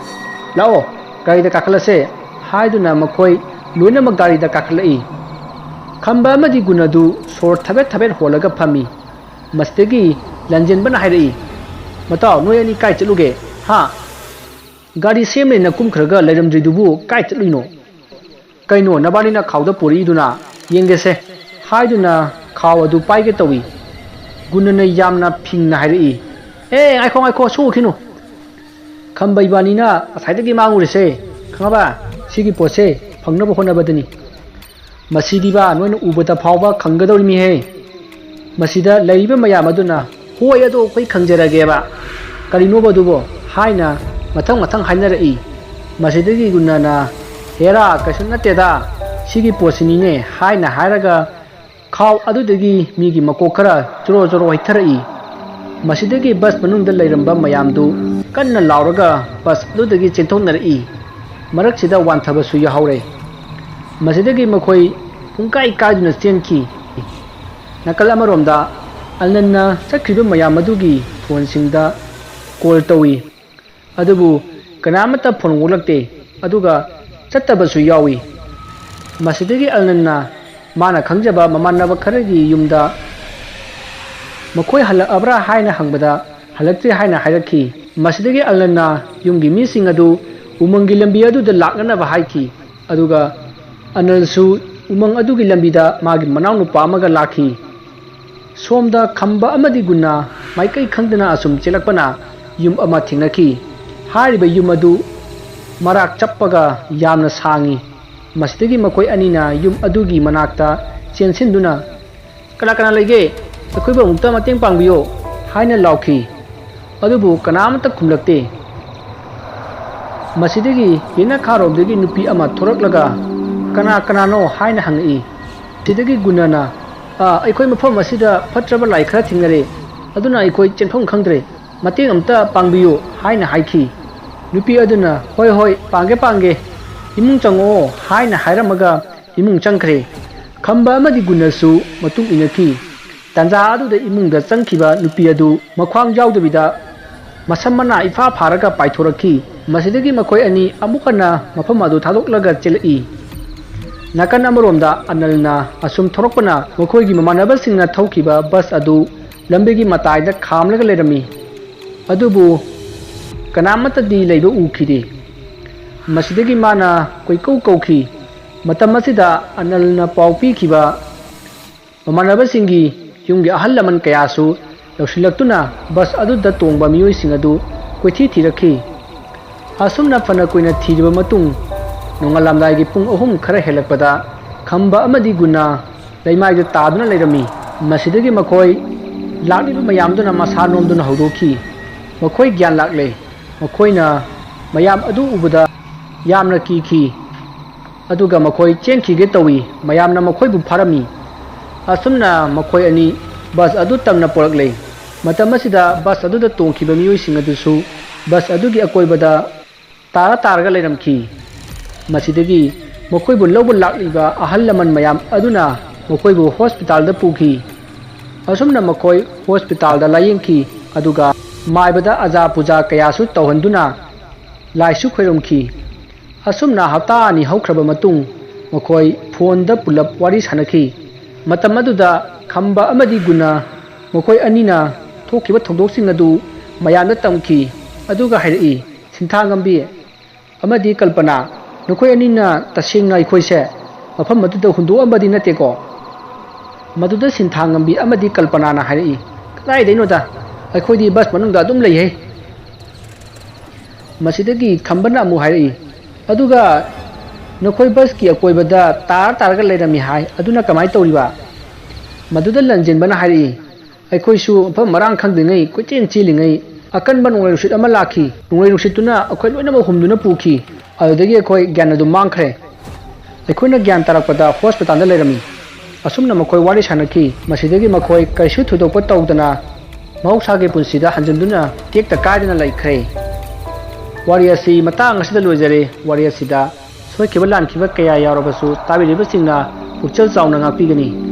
ꯂꯥꯛꯑꯣ, "ꯒꯥꯔꯤꯗ ꯀꯥꯈꯠꯂꯁꯦ" ꯍꯥꯏꯗꯨꯅ ꯃꯈꯣꯏ ꯂꯣꯏꯅꯃꯛ ꯒꯥꯔꯤꯗ ꯀꯥꯈꯠꯂꯛꯏ꯫ ꯈꯝꯕ ꯑꯃꯗꯤ ꯒꯨꯟ ꯑꯗꯨ ꯁꯣꯔ ꯊꯕꯦꯠ ꯊꯕꯦꯠ ꯍꯣꯜꯂꯒ ꯐꯝꯃꯤ꯫ ꯃꯁꯤꯗꯒꯤ ꯂꯟꯖꯦꯟꯕꯅ ꯍꯥꯏꯔꯛꯏ, "ꯃꯇꯥꯎ, ꯅꯣꯏ ꯑꯅꯤ ꯀꯥꯏ ꯆꯠꯂꯨꯒꯦ? ꯍꯥ? ꯒꯥꯔꯤ ꯁꯦꯝꯂꯦꯅ ꯀꯨꯝꯈ꯭ꯔꯒ ꯂꯩꯔꯝꯗ꯭ꯔꯤꯗꯨꯕꯨ ꯀꯥꯏ ꯆꯠꯂꯨꯏꯅꯣ? ꯀꯩꯅꯣ ꯅꯕꯥꯅꯤꯅ ꯈꯥꯎꯗ ꯄꯨꯔꯛꯏꯗꯨꯅ? ꯌꯦꯡꯒꯦꯁꯦ" ꯍꯥꯏꯗꯨꯅ ꯈꯥꯎ ꯑꯗꯨ ꯄꯥꯏꯒꯦ ꯇꯧꯏ꯫ ꯒꯨꯟꯅꯅ ꯌꯥꯝꯅ ꯐꯤꯡꯅ ꯍꯥꯏꯔꯛꯏ, "ꯑꯦ, ꯉꯥꯏꯈꯣ, ꯉꯥꯏꯈꯣ, ꯁꯣꯛꯈꯤꯅꯨ꯫ ꯈꯝꯕ ꯏꯕꯥꯅꯤꯅ ꯉꯁꯥꯏꯗꯒꯤ ꯃꯥꯡꯉꯨꯔꯤꯁꯦ, ꯈꯪꯉꯕ? ꯁꯤꯒꯤ ꯄꯣꯠꯁꯦ ꯐꯪꯅꯕ ꯍꯣꯠꯅꯕꯗꯅꯤ꯫ ꯃꯁꯤꯗꯤꯕ ꯅꯣꯏꯅ ꯎꯕꯗ ꯐꯥꯎꯕ ꯈꯪꯒꯗꯧꯔꯤꯃꯤꯍꯦ꯫ ꯃꯁꯤꯗ ꯂꯩꯔꯤꯕ ꯃꯌꯥꯝ ꯑꯗꯨꯅ, 'ꯍꯣꯏ, ꯑꯗꯣ ꯑꯩꯈꯣꯏ ꯈꯪꯖꯔꯒꯦꯕ꯫ ꯀꯔꯤꯅꯣꯕ ꯑꯗꯨꯕꯣ?' ꯍꯥꯏꯅ ꯃꯊꯪ ꯃꯊꯪ ꯍꯥꯏꯅꯔꯛꯏ꯫ ꯃꯁꯤꯗꯒꯤ ꯒꯨꯟꯅꯅ, "ꯍꯦꯔꯥ, ꯀꯩꯁꯨ ꯅꯠꯇꯦꯗ, ꯁꯤꯒꯤ ꯄꯣꯠꯁꯤꯅꯤꯅꯦ" ꯍꯥꯏꯅ ꯍꯥꯏꯔꯒ ꯈꯥꯎ ꯑꯗꯨꯗꯒꯤ ꯃꯤꯒꯤ ꯃꯀꯣꯛ ꯈꯔ ꯆꯣꯔꯣ ꯆꯣꯔꯣ ꯍꯩꯊꯔꯛꯏ꯫ ꯃꯁꯤꯗꯒꯤ ꯕꯁ ꯃꯅꯨꯡꯗ ꯂꯩꯔꯝꯕ ꯃꯌꯥꯝꯗꯨ ꯀꯟꯅ ꯂꯥꯎꯔꯒ ꯕꯁ ꯑꯗꯨꯗꯒꯤ ꯆꯦꯟꯊꯣꯛꯅꯔꯛꯏ꯫ ꯃꯔꯛꯁꯤꯗ ꯋꯥꯟꯊꯕꯁꯨ ꯌꯥꯎꯍꯧꯔꯦ꯫ ꯃꯁꯤꯗꯒꯤ ꯃꯈꯣꯏ ꯄꯨꯡꯀꯥꯏ ꯀꯥꯏꯗꯨꯅ ꯆꯦꯟꯈꯤ꯫ ꯅꯥꯀꯜ ꯑꯃꯔꯣꯝꯗ ꯑꯅꯟꯅ ꯆꯠꯈ꯭ꯔꯤꯕ ꯃꯌꯥꯝ ꯑꯗꯨꯒꯤ ꯐꯣꯟꯁꯤꯡꯗ ꯀꯣꯜ ꯇꯧꯏ꯫ ꯑꯗꯨꯕꯨ ꯀꯅꯥꯃꯠꯇ ꯐꯣꯟ ꯑꯣꯛꯂꯛꯇꯦ, ꯑꯗꯨꯒ ꯆꯠꯇꯕꯁꯨ ꯌꯥꯎꯏ꯫ ꯃꯁꯤꯗꯒꯤ ꯑꯜꯅꯟꯅ ꯃꯥꯅ ꯈꯪꯖꯕ ꯃꯃꯥꯟꯅꯕ ꯈꯔꯒꯤ ꯌꯨꯝꯗ ꯃꯈꯣꯏ ꯍꯜꯂꯛꯑꯕ꯭ꯔꯥ ꯍꯥꯏꯅ ꯍꯪꯕꯗ, "ꯍꯜꯂꯛꯇ꯭ꯔꯤ" ꯍꯥꯏꯅ ꯍꯥꯏꯔꯛꯈꯤ꯫ ꯃꯁꯤꯗꯒꯤ ꯑꯜꯅꯟꯅ ꯌꯨꯝꯒꯤ ꯃꯤꯁꯤꯡ ꯑꯗꯨ ꯎꯃꯪꯒꯤ ꯂꯝꯕꯤ ꯑꯗꯨꯗ ꯂꯥꯛꯅꯅꯕ ꯍꯥꯏꯈꯤ꯫ ꯑꯗꯨꯒ ꯑꯅꯜꯁꯨ ꯎꯃꯪ ꯑꯗꯨꯒꯤ ꯂꯝꯕꯤꯗ ꯃꯥꯒꯤ ꯃꯅꯥꯎꯅꯨꯄꯥ ꯑꯃꯒ ꯂꯥꯛꯈꯤ꯫ ꯁꯣꯝꯗ ꯈꯝꯕ ꯑꯃꯗꯤ ꯒꯨꯟꯅꯥ ꯃꯥꯏꯀꯩ ꯈꯪꯗꯅ ꯑꯁꯨꯝ ꯆꯦꯜꯂꯛꯄꯅ ꯌꯨꯝ ꯑꯃ ꯊꯦꯡꯅꯈꯤ꯫ ꯍꯥꯏꯔꯤꯕ ꯌꯨꯝ ꯑꯗꯨ ꯃꯔꯥꯛ ꯆꯞꯄꯒ ꯌꯥꯝꯅ ꯁꯥꯡꯏ꯫ ꯃꯁꯤꯗꯒꯤ ꯃꯈꯣꯏ ꯑꯅꯤꯅ ꯌꯨꯝ ꯑꯗꯨꯒꯤ ꯃꯅꯥꯛꯇ ꯆꯦꯟꯁꯤꯟꯗꯨꯅ, "ꯀꯅꯥ ꯀꯅꯥ ꯂꯩꯒꯦ? ꯑꯩꯈꯣꯏꯕꯨ ꯑꯃꯨꯛꯇ ꯃꯇꯦꯡ ꯄꯥꯡꯕꯤꯌꯨ" ꯍꯥꯏꯅ ꯂꯥꯎꯈꯤ꯫ ꯑꯗꯨꯕꯨ ꯀꯅꯥꯃꯠꯇ ꯈꯨꯝꯂꯛꯇꯦ꯫ ꯃꯁꯤꯗꯒꯤ ꯌꯦꯅꯈꯥꯔꯣꯝꯗꯒꯤ ꯅꯨꯄꯤ ꯑꯃ ꯊꯣꯔꯛꯂꯒ, "ꯀꯅꯥ ꯀꯅꯥꯅꯣ?" ꯍꯥꯏꯅ ꯍꯪꯉꯛꯏ꯫ ꯁꯤꯗꯒꯤ ꯒꯨꯟꯅꯅ, "ꯑ, ꯑꯩꯈꯣꯏ ꯃꯐꯝ ꯑꯁꯤꯗ ꯐꯠꯇ꯭ꯔꯕ ꯂꯥꯏ ꯈꯔ ꯊꯦꯡꯅꯔꯦ, ꯑꯗꯨꯅ ꯑꯩꯈꯣꯏ ꯆꯦꯟꯐꯝ ꯈꯪꯗ꯭ꯔꯦ, ꯃꯇꯦꯡ ꯑꯝꯇ ꯄꯥꯡꯕꯤꯌꯨ" ꯍꯥꯏꯅ ꯍꯥꯏꯈꯤ꯫ ꯅꯨꯄꯤ ꯑꯗꯨꯅ, "ꯍꯣꯏ, ꯍꯣꯏ, ꯄꯥꯡꯒꯦ, ꯄꯥꯡꯒꯦ, ꯏꯃꯨꯡ ꯆꯪꯉꯛꯑꯣ" ꯍꯥꯏꯅ ꯍꯥꯏꯔꯝꯃꯒ ꯏꯃꯨꯡ ꯆꯪꯈ꯭ꯔꯦ꯫ ꯈꯝꯕ ꯑꯃꯗꯤ ꯒꯨꯟꯅꯁꯨ ꯃꯇꯨꯡ ꯏꯟꯅꯈꯤ꯫ ꯇꯥꯟꯖꯥ ꯑꯗꯨꯗ ꯏꯃꯨꯡꯗ ꯆꯪꯈꯤꯕ ꯅꯨꯄꯤ ꯑꯗꯨ ꯃꯈ꯭ꯋꯥꯡ ꯌꯥꯎꯗꯕꯤꯗ ꯃꯁꯝ ꯃꯅꯥ ꯏꯐꯥ ꯐꯥꯔꯒ ꯄꯥꯏꯊꯣꯔꯛꯈꯤ꯫ ꯃꯁꯤꯗꯒꯤ ꯃꯈꯣꯏ ꯑꯅꯤ ꯑꯃꯨꯛ ꯍꯟꯅ ꯃꯐꯝ ꯑꯗꯨ ꯊꯥꯗꯣꯛꯂꯒ ꯆꯦꯜꯂꯛꯏ꯫ ꯅꯥꯀꯟ ꯑꯃꯔꯣꯝꯗ ꯑꯅꯜꯅ ꯑꯁꯨꯝ ꯊꯣꯔꯛꯄꯅ ꯃꯈꯣꯏꯒꯤ ꯃꯃꯥꯟꯅꯕꯁꯤꯡꯅ ꯊꯧꯈꯤꯕ ꯕꯁ ꯑꯗꯨ ꯂꯝꯕꯤꯒꯤ ꯃꯇꯥꯏꯗ ꯈꯥꯝꯂꯒ ꯂꯩꯔꯝꯃꯤ꯫ ꯑꯗꯨꯕꯨ ꯀꯅꯥꯃꯠꯇꯗꯤ ꯂꯩꯕ ꯎꯈꯤꯗꯦ꯫ ꯃꯁꯤꯗꯒꯤ ꯃꯥꯅ ꯀꯣꯏꯀꯧ ꯀꯧꯈꯤ꯫ ꯃꯇꯝ ꯑꯁꯤꯗ ꯑꯅꯜꯅ ꯄꯥꯎ ꯄꯤꯈꯤꯕ ꯃꯃꯥꯟꯅꯕꯁꯤꯡꯒꯤ ꯌꯨꯝꯒꯤ ꯑꯍꯜ ꯂꯃꯟ ꯀꯌꯥꯁꯨ ꯌꯧꯁꯤꯜꯂꯛꯇꯨꯅ ꯕꯁ ꯑꯗꯨꯗ ꯇꯣꯡꯕ ꯃꯤꯑꯣꯏꯁꯤꯡ ꯑꯗꯨ ꯀꯣꯏꯊꯤ ꯊꯤꯔꯛꯈꯤ꯫ ꯑꯁꯨꯝꯅ ꯐꯅ ꯀꯨꯏꯅ ꯊꯤꯔꯕ ꯃꯇꯨꯡ, ꯅꯣꯡꯉꯥꯜꯂꯝꯗꯥꯏꯒꯤ ꯄꯨꯡ ꯑꯍꯨꯝ ꯈꯔ ꯍꯦꯜꯂꯛꯄꯗ ꯈꯝꯕ ꯑꯃꯗꯤ ꯒꯨꯅꯥ ꯂꯩꯃꯥꯏꯗ ꯇꯥꯗꯨꯅ ꯂꯩꯔꯝꯃꯤ꯫ ꯃꯁꯤꯗꯒꯤ ꯃꯈꯣꯏ ꯂꯥꯛꯂꯤꯕ ꯃꯌꯥꯝꯗꯨꯅ ꯃꯁꯥ ꯅꯣꯝꯗꯨꯅ ꯍꯧꯗꯣꯛꯈꯤ꯫ ꯃꯈꯣꯏ ꯒ꯭ꯌꯥꯟ ꯂꯥꯛꯂꯦ꯫ ꯃꯈꯣꯏꯅ ꯃꯌꯥꯝ ꯑꯗꯨ ꯎꯕꯗ ꯌꯥꯝꯅ ꯀꯤꯈꯤ꯫ ꯑꯗꯨꯒ ꯃꯈꯣꯏ ꯆꯦꯟꯈꯤꯒꯦ ꯇꯧꯏ꯫ ꯃꯌꯥꯝꯅ ꯃꯈꯣꯏꯕꯨ ꯐꯥꯔꯝꯃꯤ꯫ ꯑꯁꯨꯝꯅ ꯃꯈꯣꯏ ꯑꯅꯤ ꯕꯁ ꯑꯗꯨ ꯇꯝꯅ ꯄꯣꯔꯛꯂꯦ꯫ ꯃꯇꯝ ꯑꯁꯤꯗ ꯕꯁ ꯑꯗꯨꯗ ꯇꯣꯡꯈꯤꯕ ꯃꯤꯑꯣꯏꯁꯤꯡ ꯑꯗꯨꯁꯨ ꯕꯁ ꯑꯗꯨꯒꯤ ꯑꯀꯣꯏꯕꯗ ꯇꯥꯔ ꯇꯥꯔꯒ ꯂꯩꯔꯝꯈꯤ꯫ ꯃꯁꯤꯗꯒꯤ ꯃꯈꯣꯏꯕꯨ ꯂꯧꯕ ꯂꯥꯛꯂꯤꯕ ꯑꯍꯜ ꯂꯃꯟ ꯃꯌꯥꯝ ꯑꯗꯨꯅ ꯃꯈꯣꯏꯕꯨ ꯍꯣꯁꯄꯤꯇꯥꯜꯗ ꯄꯨꯈꯤ꯫ ꯑꯁꯨꯝꯅ ꯃꯈꯣꯏ ꯍꯣꯁꯄꯤꯇꯥꯜꯗ ꯂꯥꯌꯦꯡꯈꯤ, ꯑꯗꯨꯒ ꯃꯥꯏꯕꯗ ꯑꯖꯥ ꯄꯨꯖꯥ ꯀꯌꯥꯁꯨ ꯇꯧꯍꯟꯗꯨꯅ ꯂꯥꯏꯁꯨ ꯈꯣꯏꯔꯝꯈꯤ꯫ ꯑꯁꯨꯝꯅ ꯍꯞꯇꯥ ꯑꯅꯤ ꯍꯧꯈ꯭ꯔꯕ ꯃꯇꯨꯡ, ꯃꯈꯣꯏ ꯐꯣꯟꯗ ꯄꯨꯂꯞ ꯋꯥꯔꯤ ꯁꯥꯟꯅꯈꯤ꯫ ꯃꯇꯝ ꯑꯗꯨꯗ ꯈꯝꯕ ꯑꯃꯗꯤ ꯒꯨꯅ ꯃꯈꯣꯏ ꯑꯅꯤꯅ ꯊꯣꯛꯈꯤꯕ ꯊꯧꯗꯣꯛꯁꯤꯡ ꯑꯗꯨ ꯃꯌꯥꯝꯗ ꯇꯝꯈꯤ꯫ ꯑꯗꯨꯒ ꯍꯥꯏꯔꯛꯏ, "ꯁꯤꯟꯊꯥꯉꯝꯕꯤ ꯑꯃꯗꯤ ꯀꯜꯄꯅꯥ, ꯅꯈꯣꯏ ꯑꯅꯤꯅ ꯇꯁꯦꯡꯅ ꯑꯩꯈꯣꯏꯁꯦ ꯃꯐꯝ ꯑꯗꯨꯗ ꯍꯨꯟꯗꯣꯛꯑꯝꯕꯗꯤ ꯅꯠꯇꯦꯀꯣ?" ꯃꯗꯨꯗ ꯁꯤꯟꯊꯥꯉꯝꯕꯤ ꯑꯃꯗꯤ ꯀꯜꯄꯅꯥꯅ ꯍꯥꯏꯔꯛꯏ, "ꯀꯗꯥꯏꯗꯩꯅꯣꯗ, ꯑꯩꯈꯣꯏꯗꯤ ꯕꯁ ꯃꯅꯨꯡꯗ ꯑꯗꯨꯝ ꯂꯩꯍꯦ!" ꯃꯁꯤꯗꯒꯤ ꯈꯝꯕꯅ ꯑꯃꯨꯛ ꯍꯥꯏꯔꯛꯏ, "ꯑꯗꯨꯒ ꯅꯈꯣꯏ ꯕꯁꯀꯤ ꯑꯀꯣꯏꯕꯗ ꯇꯥꯔ ꯇꯥꯔꯒ ꯂꯩꯔꯝꯃꯤ ꯍꯥꯏ, ꯑꯗꯨꯅ ꯀꯃꯥꯏꯅ ꯇꯧꯔꯤꯕ?" ꯃꯗꯨꯗ ꯂꯟꯖꯦꯟꯕꯅ ꯍꯥꯏꯔꯛꯏ, "ꯑꯩꯈꯣꯏꯁꯨ ꯃꯐꯝ ꯃꯔꯥꯡ ꯈꯪꯗ꯭ꯔꯤꯉꯩ ꯀꯣꯏꯆꯦꯟ ꯆꯦꯜꯂꯤꯉꯩ, ꯑꯀꯟꯕ ꯅꯣꯡꯂꯩ ꯅꯨꯡꯁꯤꯠ ꯑꯃ ꯂꯥꯛꯈꯤ꯫ ꯅꯣꯡꯂꯩ ꯅꯨꯡꯁꯤꯠꯇꯨꯅ ꯑꯩꯈꯣꯏ ꯂꯣꯏꯅꯃꯛ ꯍꯨꯝꯗꯨꯅ ꯄꯨꯈꯤ꯫ ꯑꯗꯨꯗꯒꯤ ꯑꯩꯈꯣꯏ ꯒ꯭ꯌꯥꯟ ꯑꯗꯨꯝ ꯃꯥꯡꯈ꯭ꯔꯦ꯫ ꯑꯩꯈꯣꯏꯅ ꯒ꯭ꯌꯥꯟ ꯇꯥꯔꯛꯄꯗ ꯍꯣꯁꯄꯤꯇꯥꯜꯗ ꯂꯩꯔꯝꯃꯤ꯫" ꯑꯁꯨꯝꯅ ꯃꯈꯣꯏ ꯋꯥꯔꯤ ꯁꯥꯟꯅꯈꯤ꯫ ꯃꯁꯤꯗꯒꯤ ꯃꯈꯣꯏ ꯀꯩꯁꯨ ꯊꯣꯏꯗꯣꯛꯄ ꯇꯧꯗꯅ ꯃꯍꯧꯁꯥꯒꯤ ꯄꯨꯟꯁꯤꯗ ꯍꯟꯖꯤꯟꯗꯨꯅ ꯇꯦꯛꯇ ꯀꯥꯏꯗꯅ ꯂꯩꯈ꯭ꯔꯦ꯫ ꯋꯥꯔꯤ ꯑꯁꯤ ꯃꯇꯥꯡ ꯑꯁꯤꯗ ꯂꯣꯏꯖꯔꯦ꯫ ꯋꯥꯔꯤ ꯑꯁꯤꯗ ꯁꯣꯏꯈꯤꯕ ꯂꯥꯟꯈꯤꯕ ꯀꯌꯥ ꯌꯥꯎꯔꯕꯁꯨ ꯇꯥꯕꯤꯔꯤꯕꯁꯤꯡꯅ ꯄꯨꯛꯆꯦꯜ ꯆꯥꯎꯅ ꯉꯥꯛꯄꯤꯒꯅꯤ꯫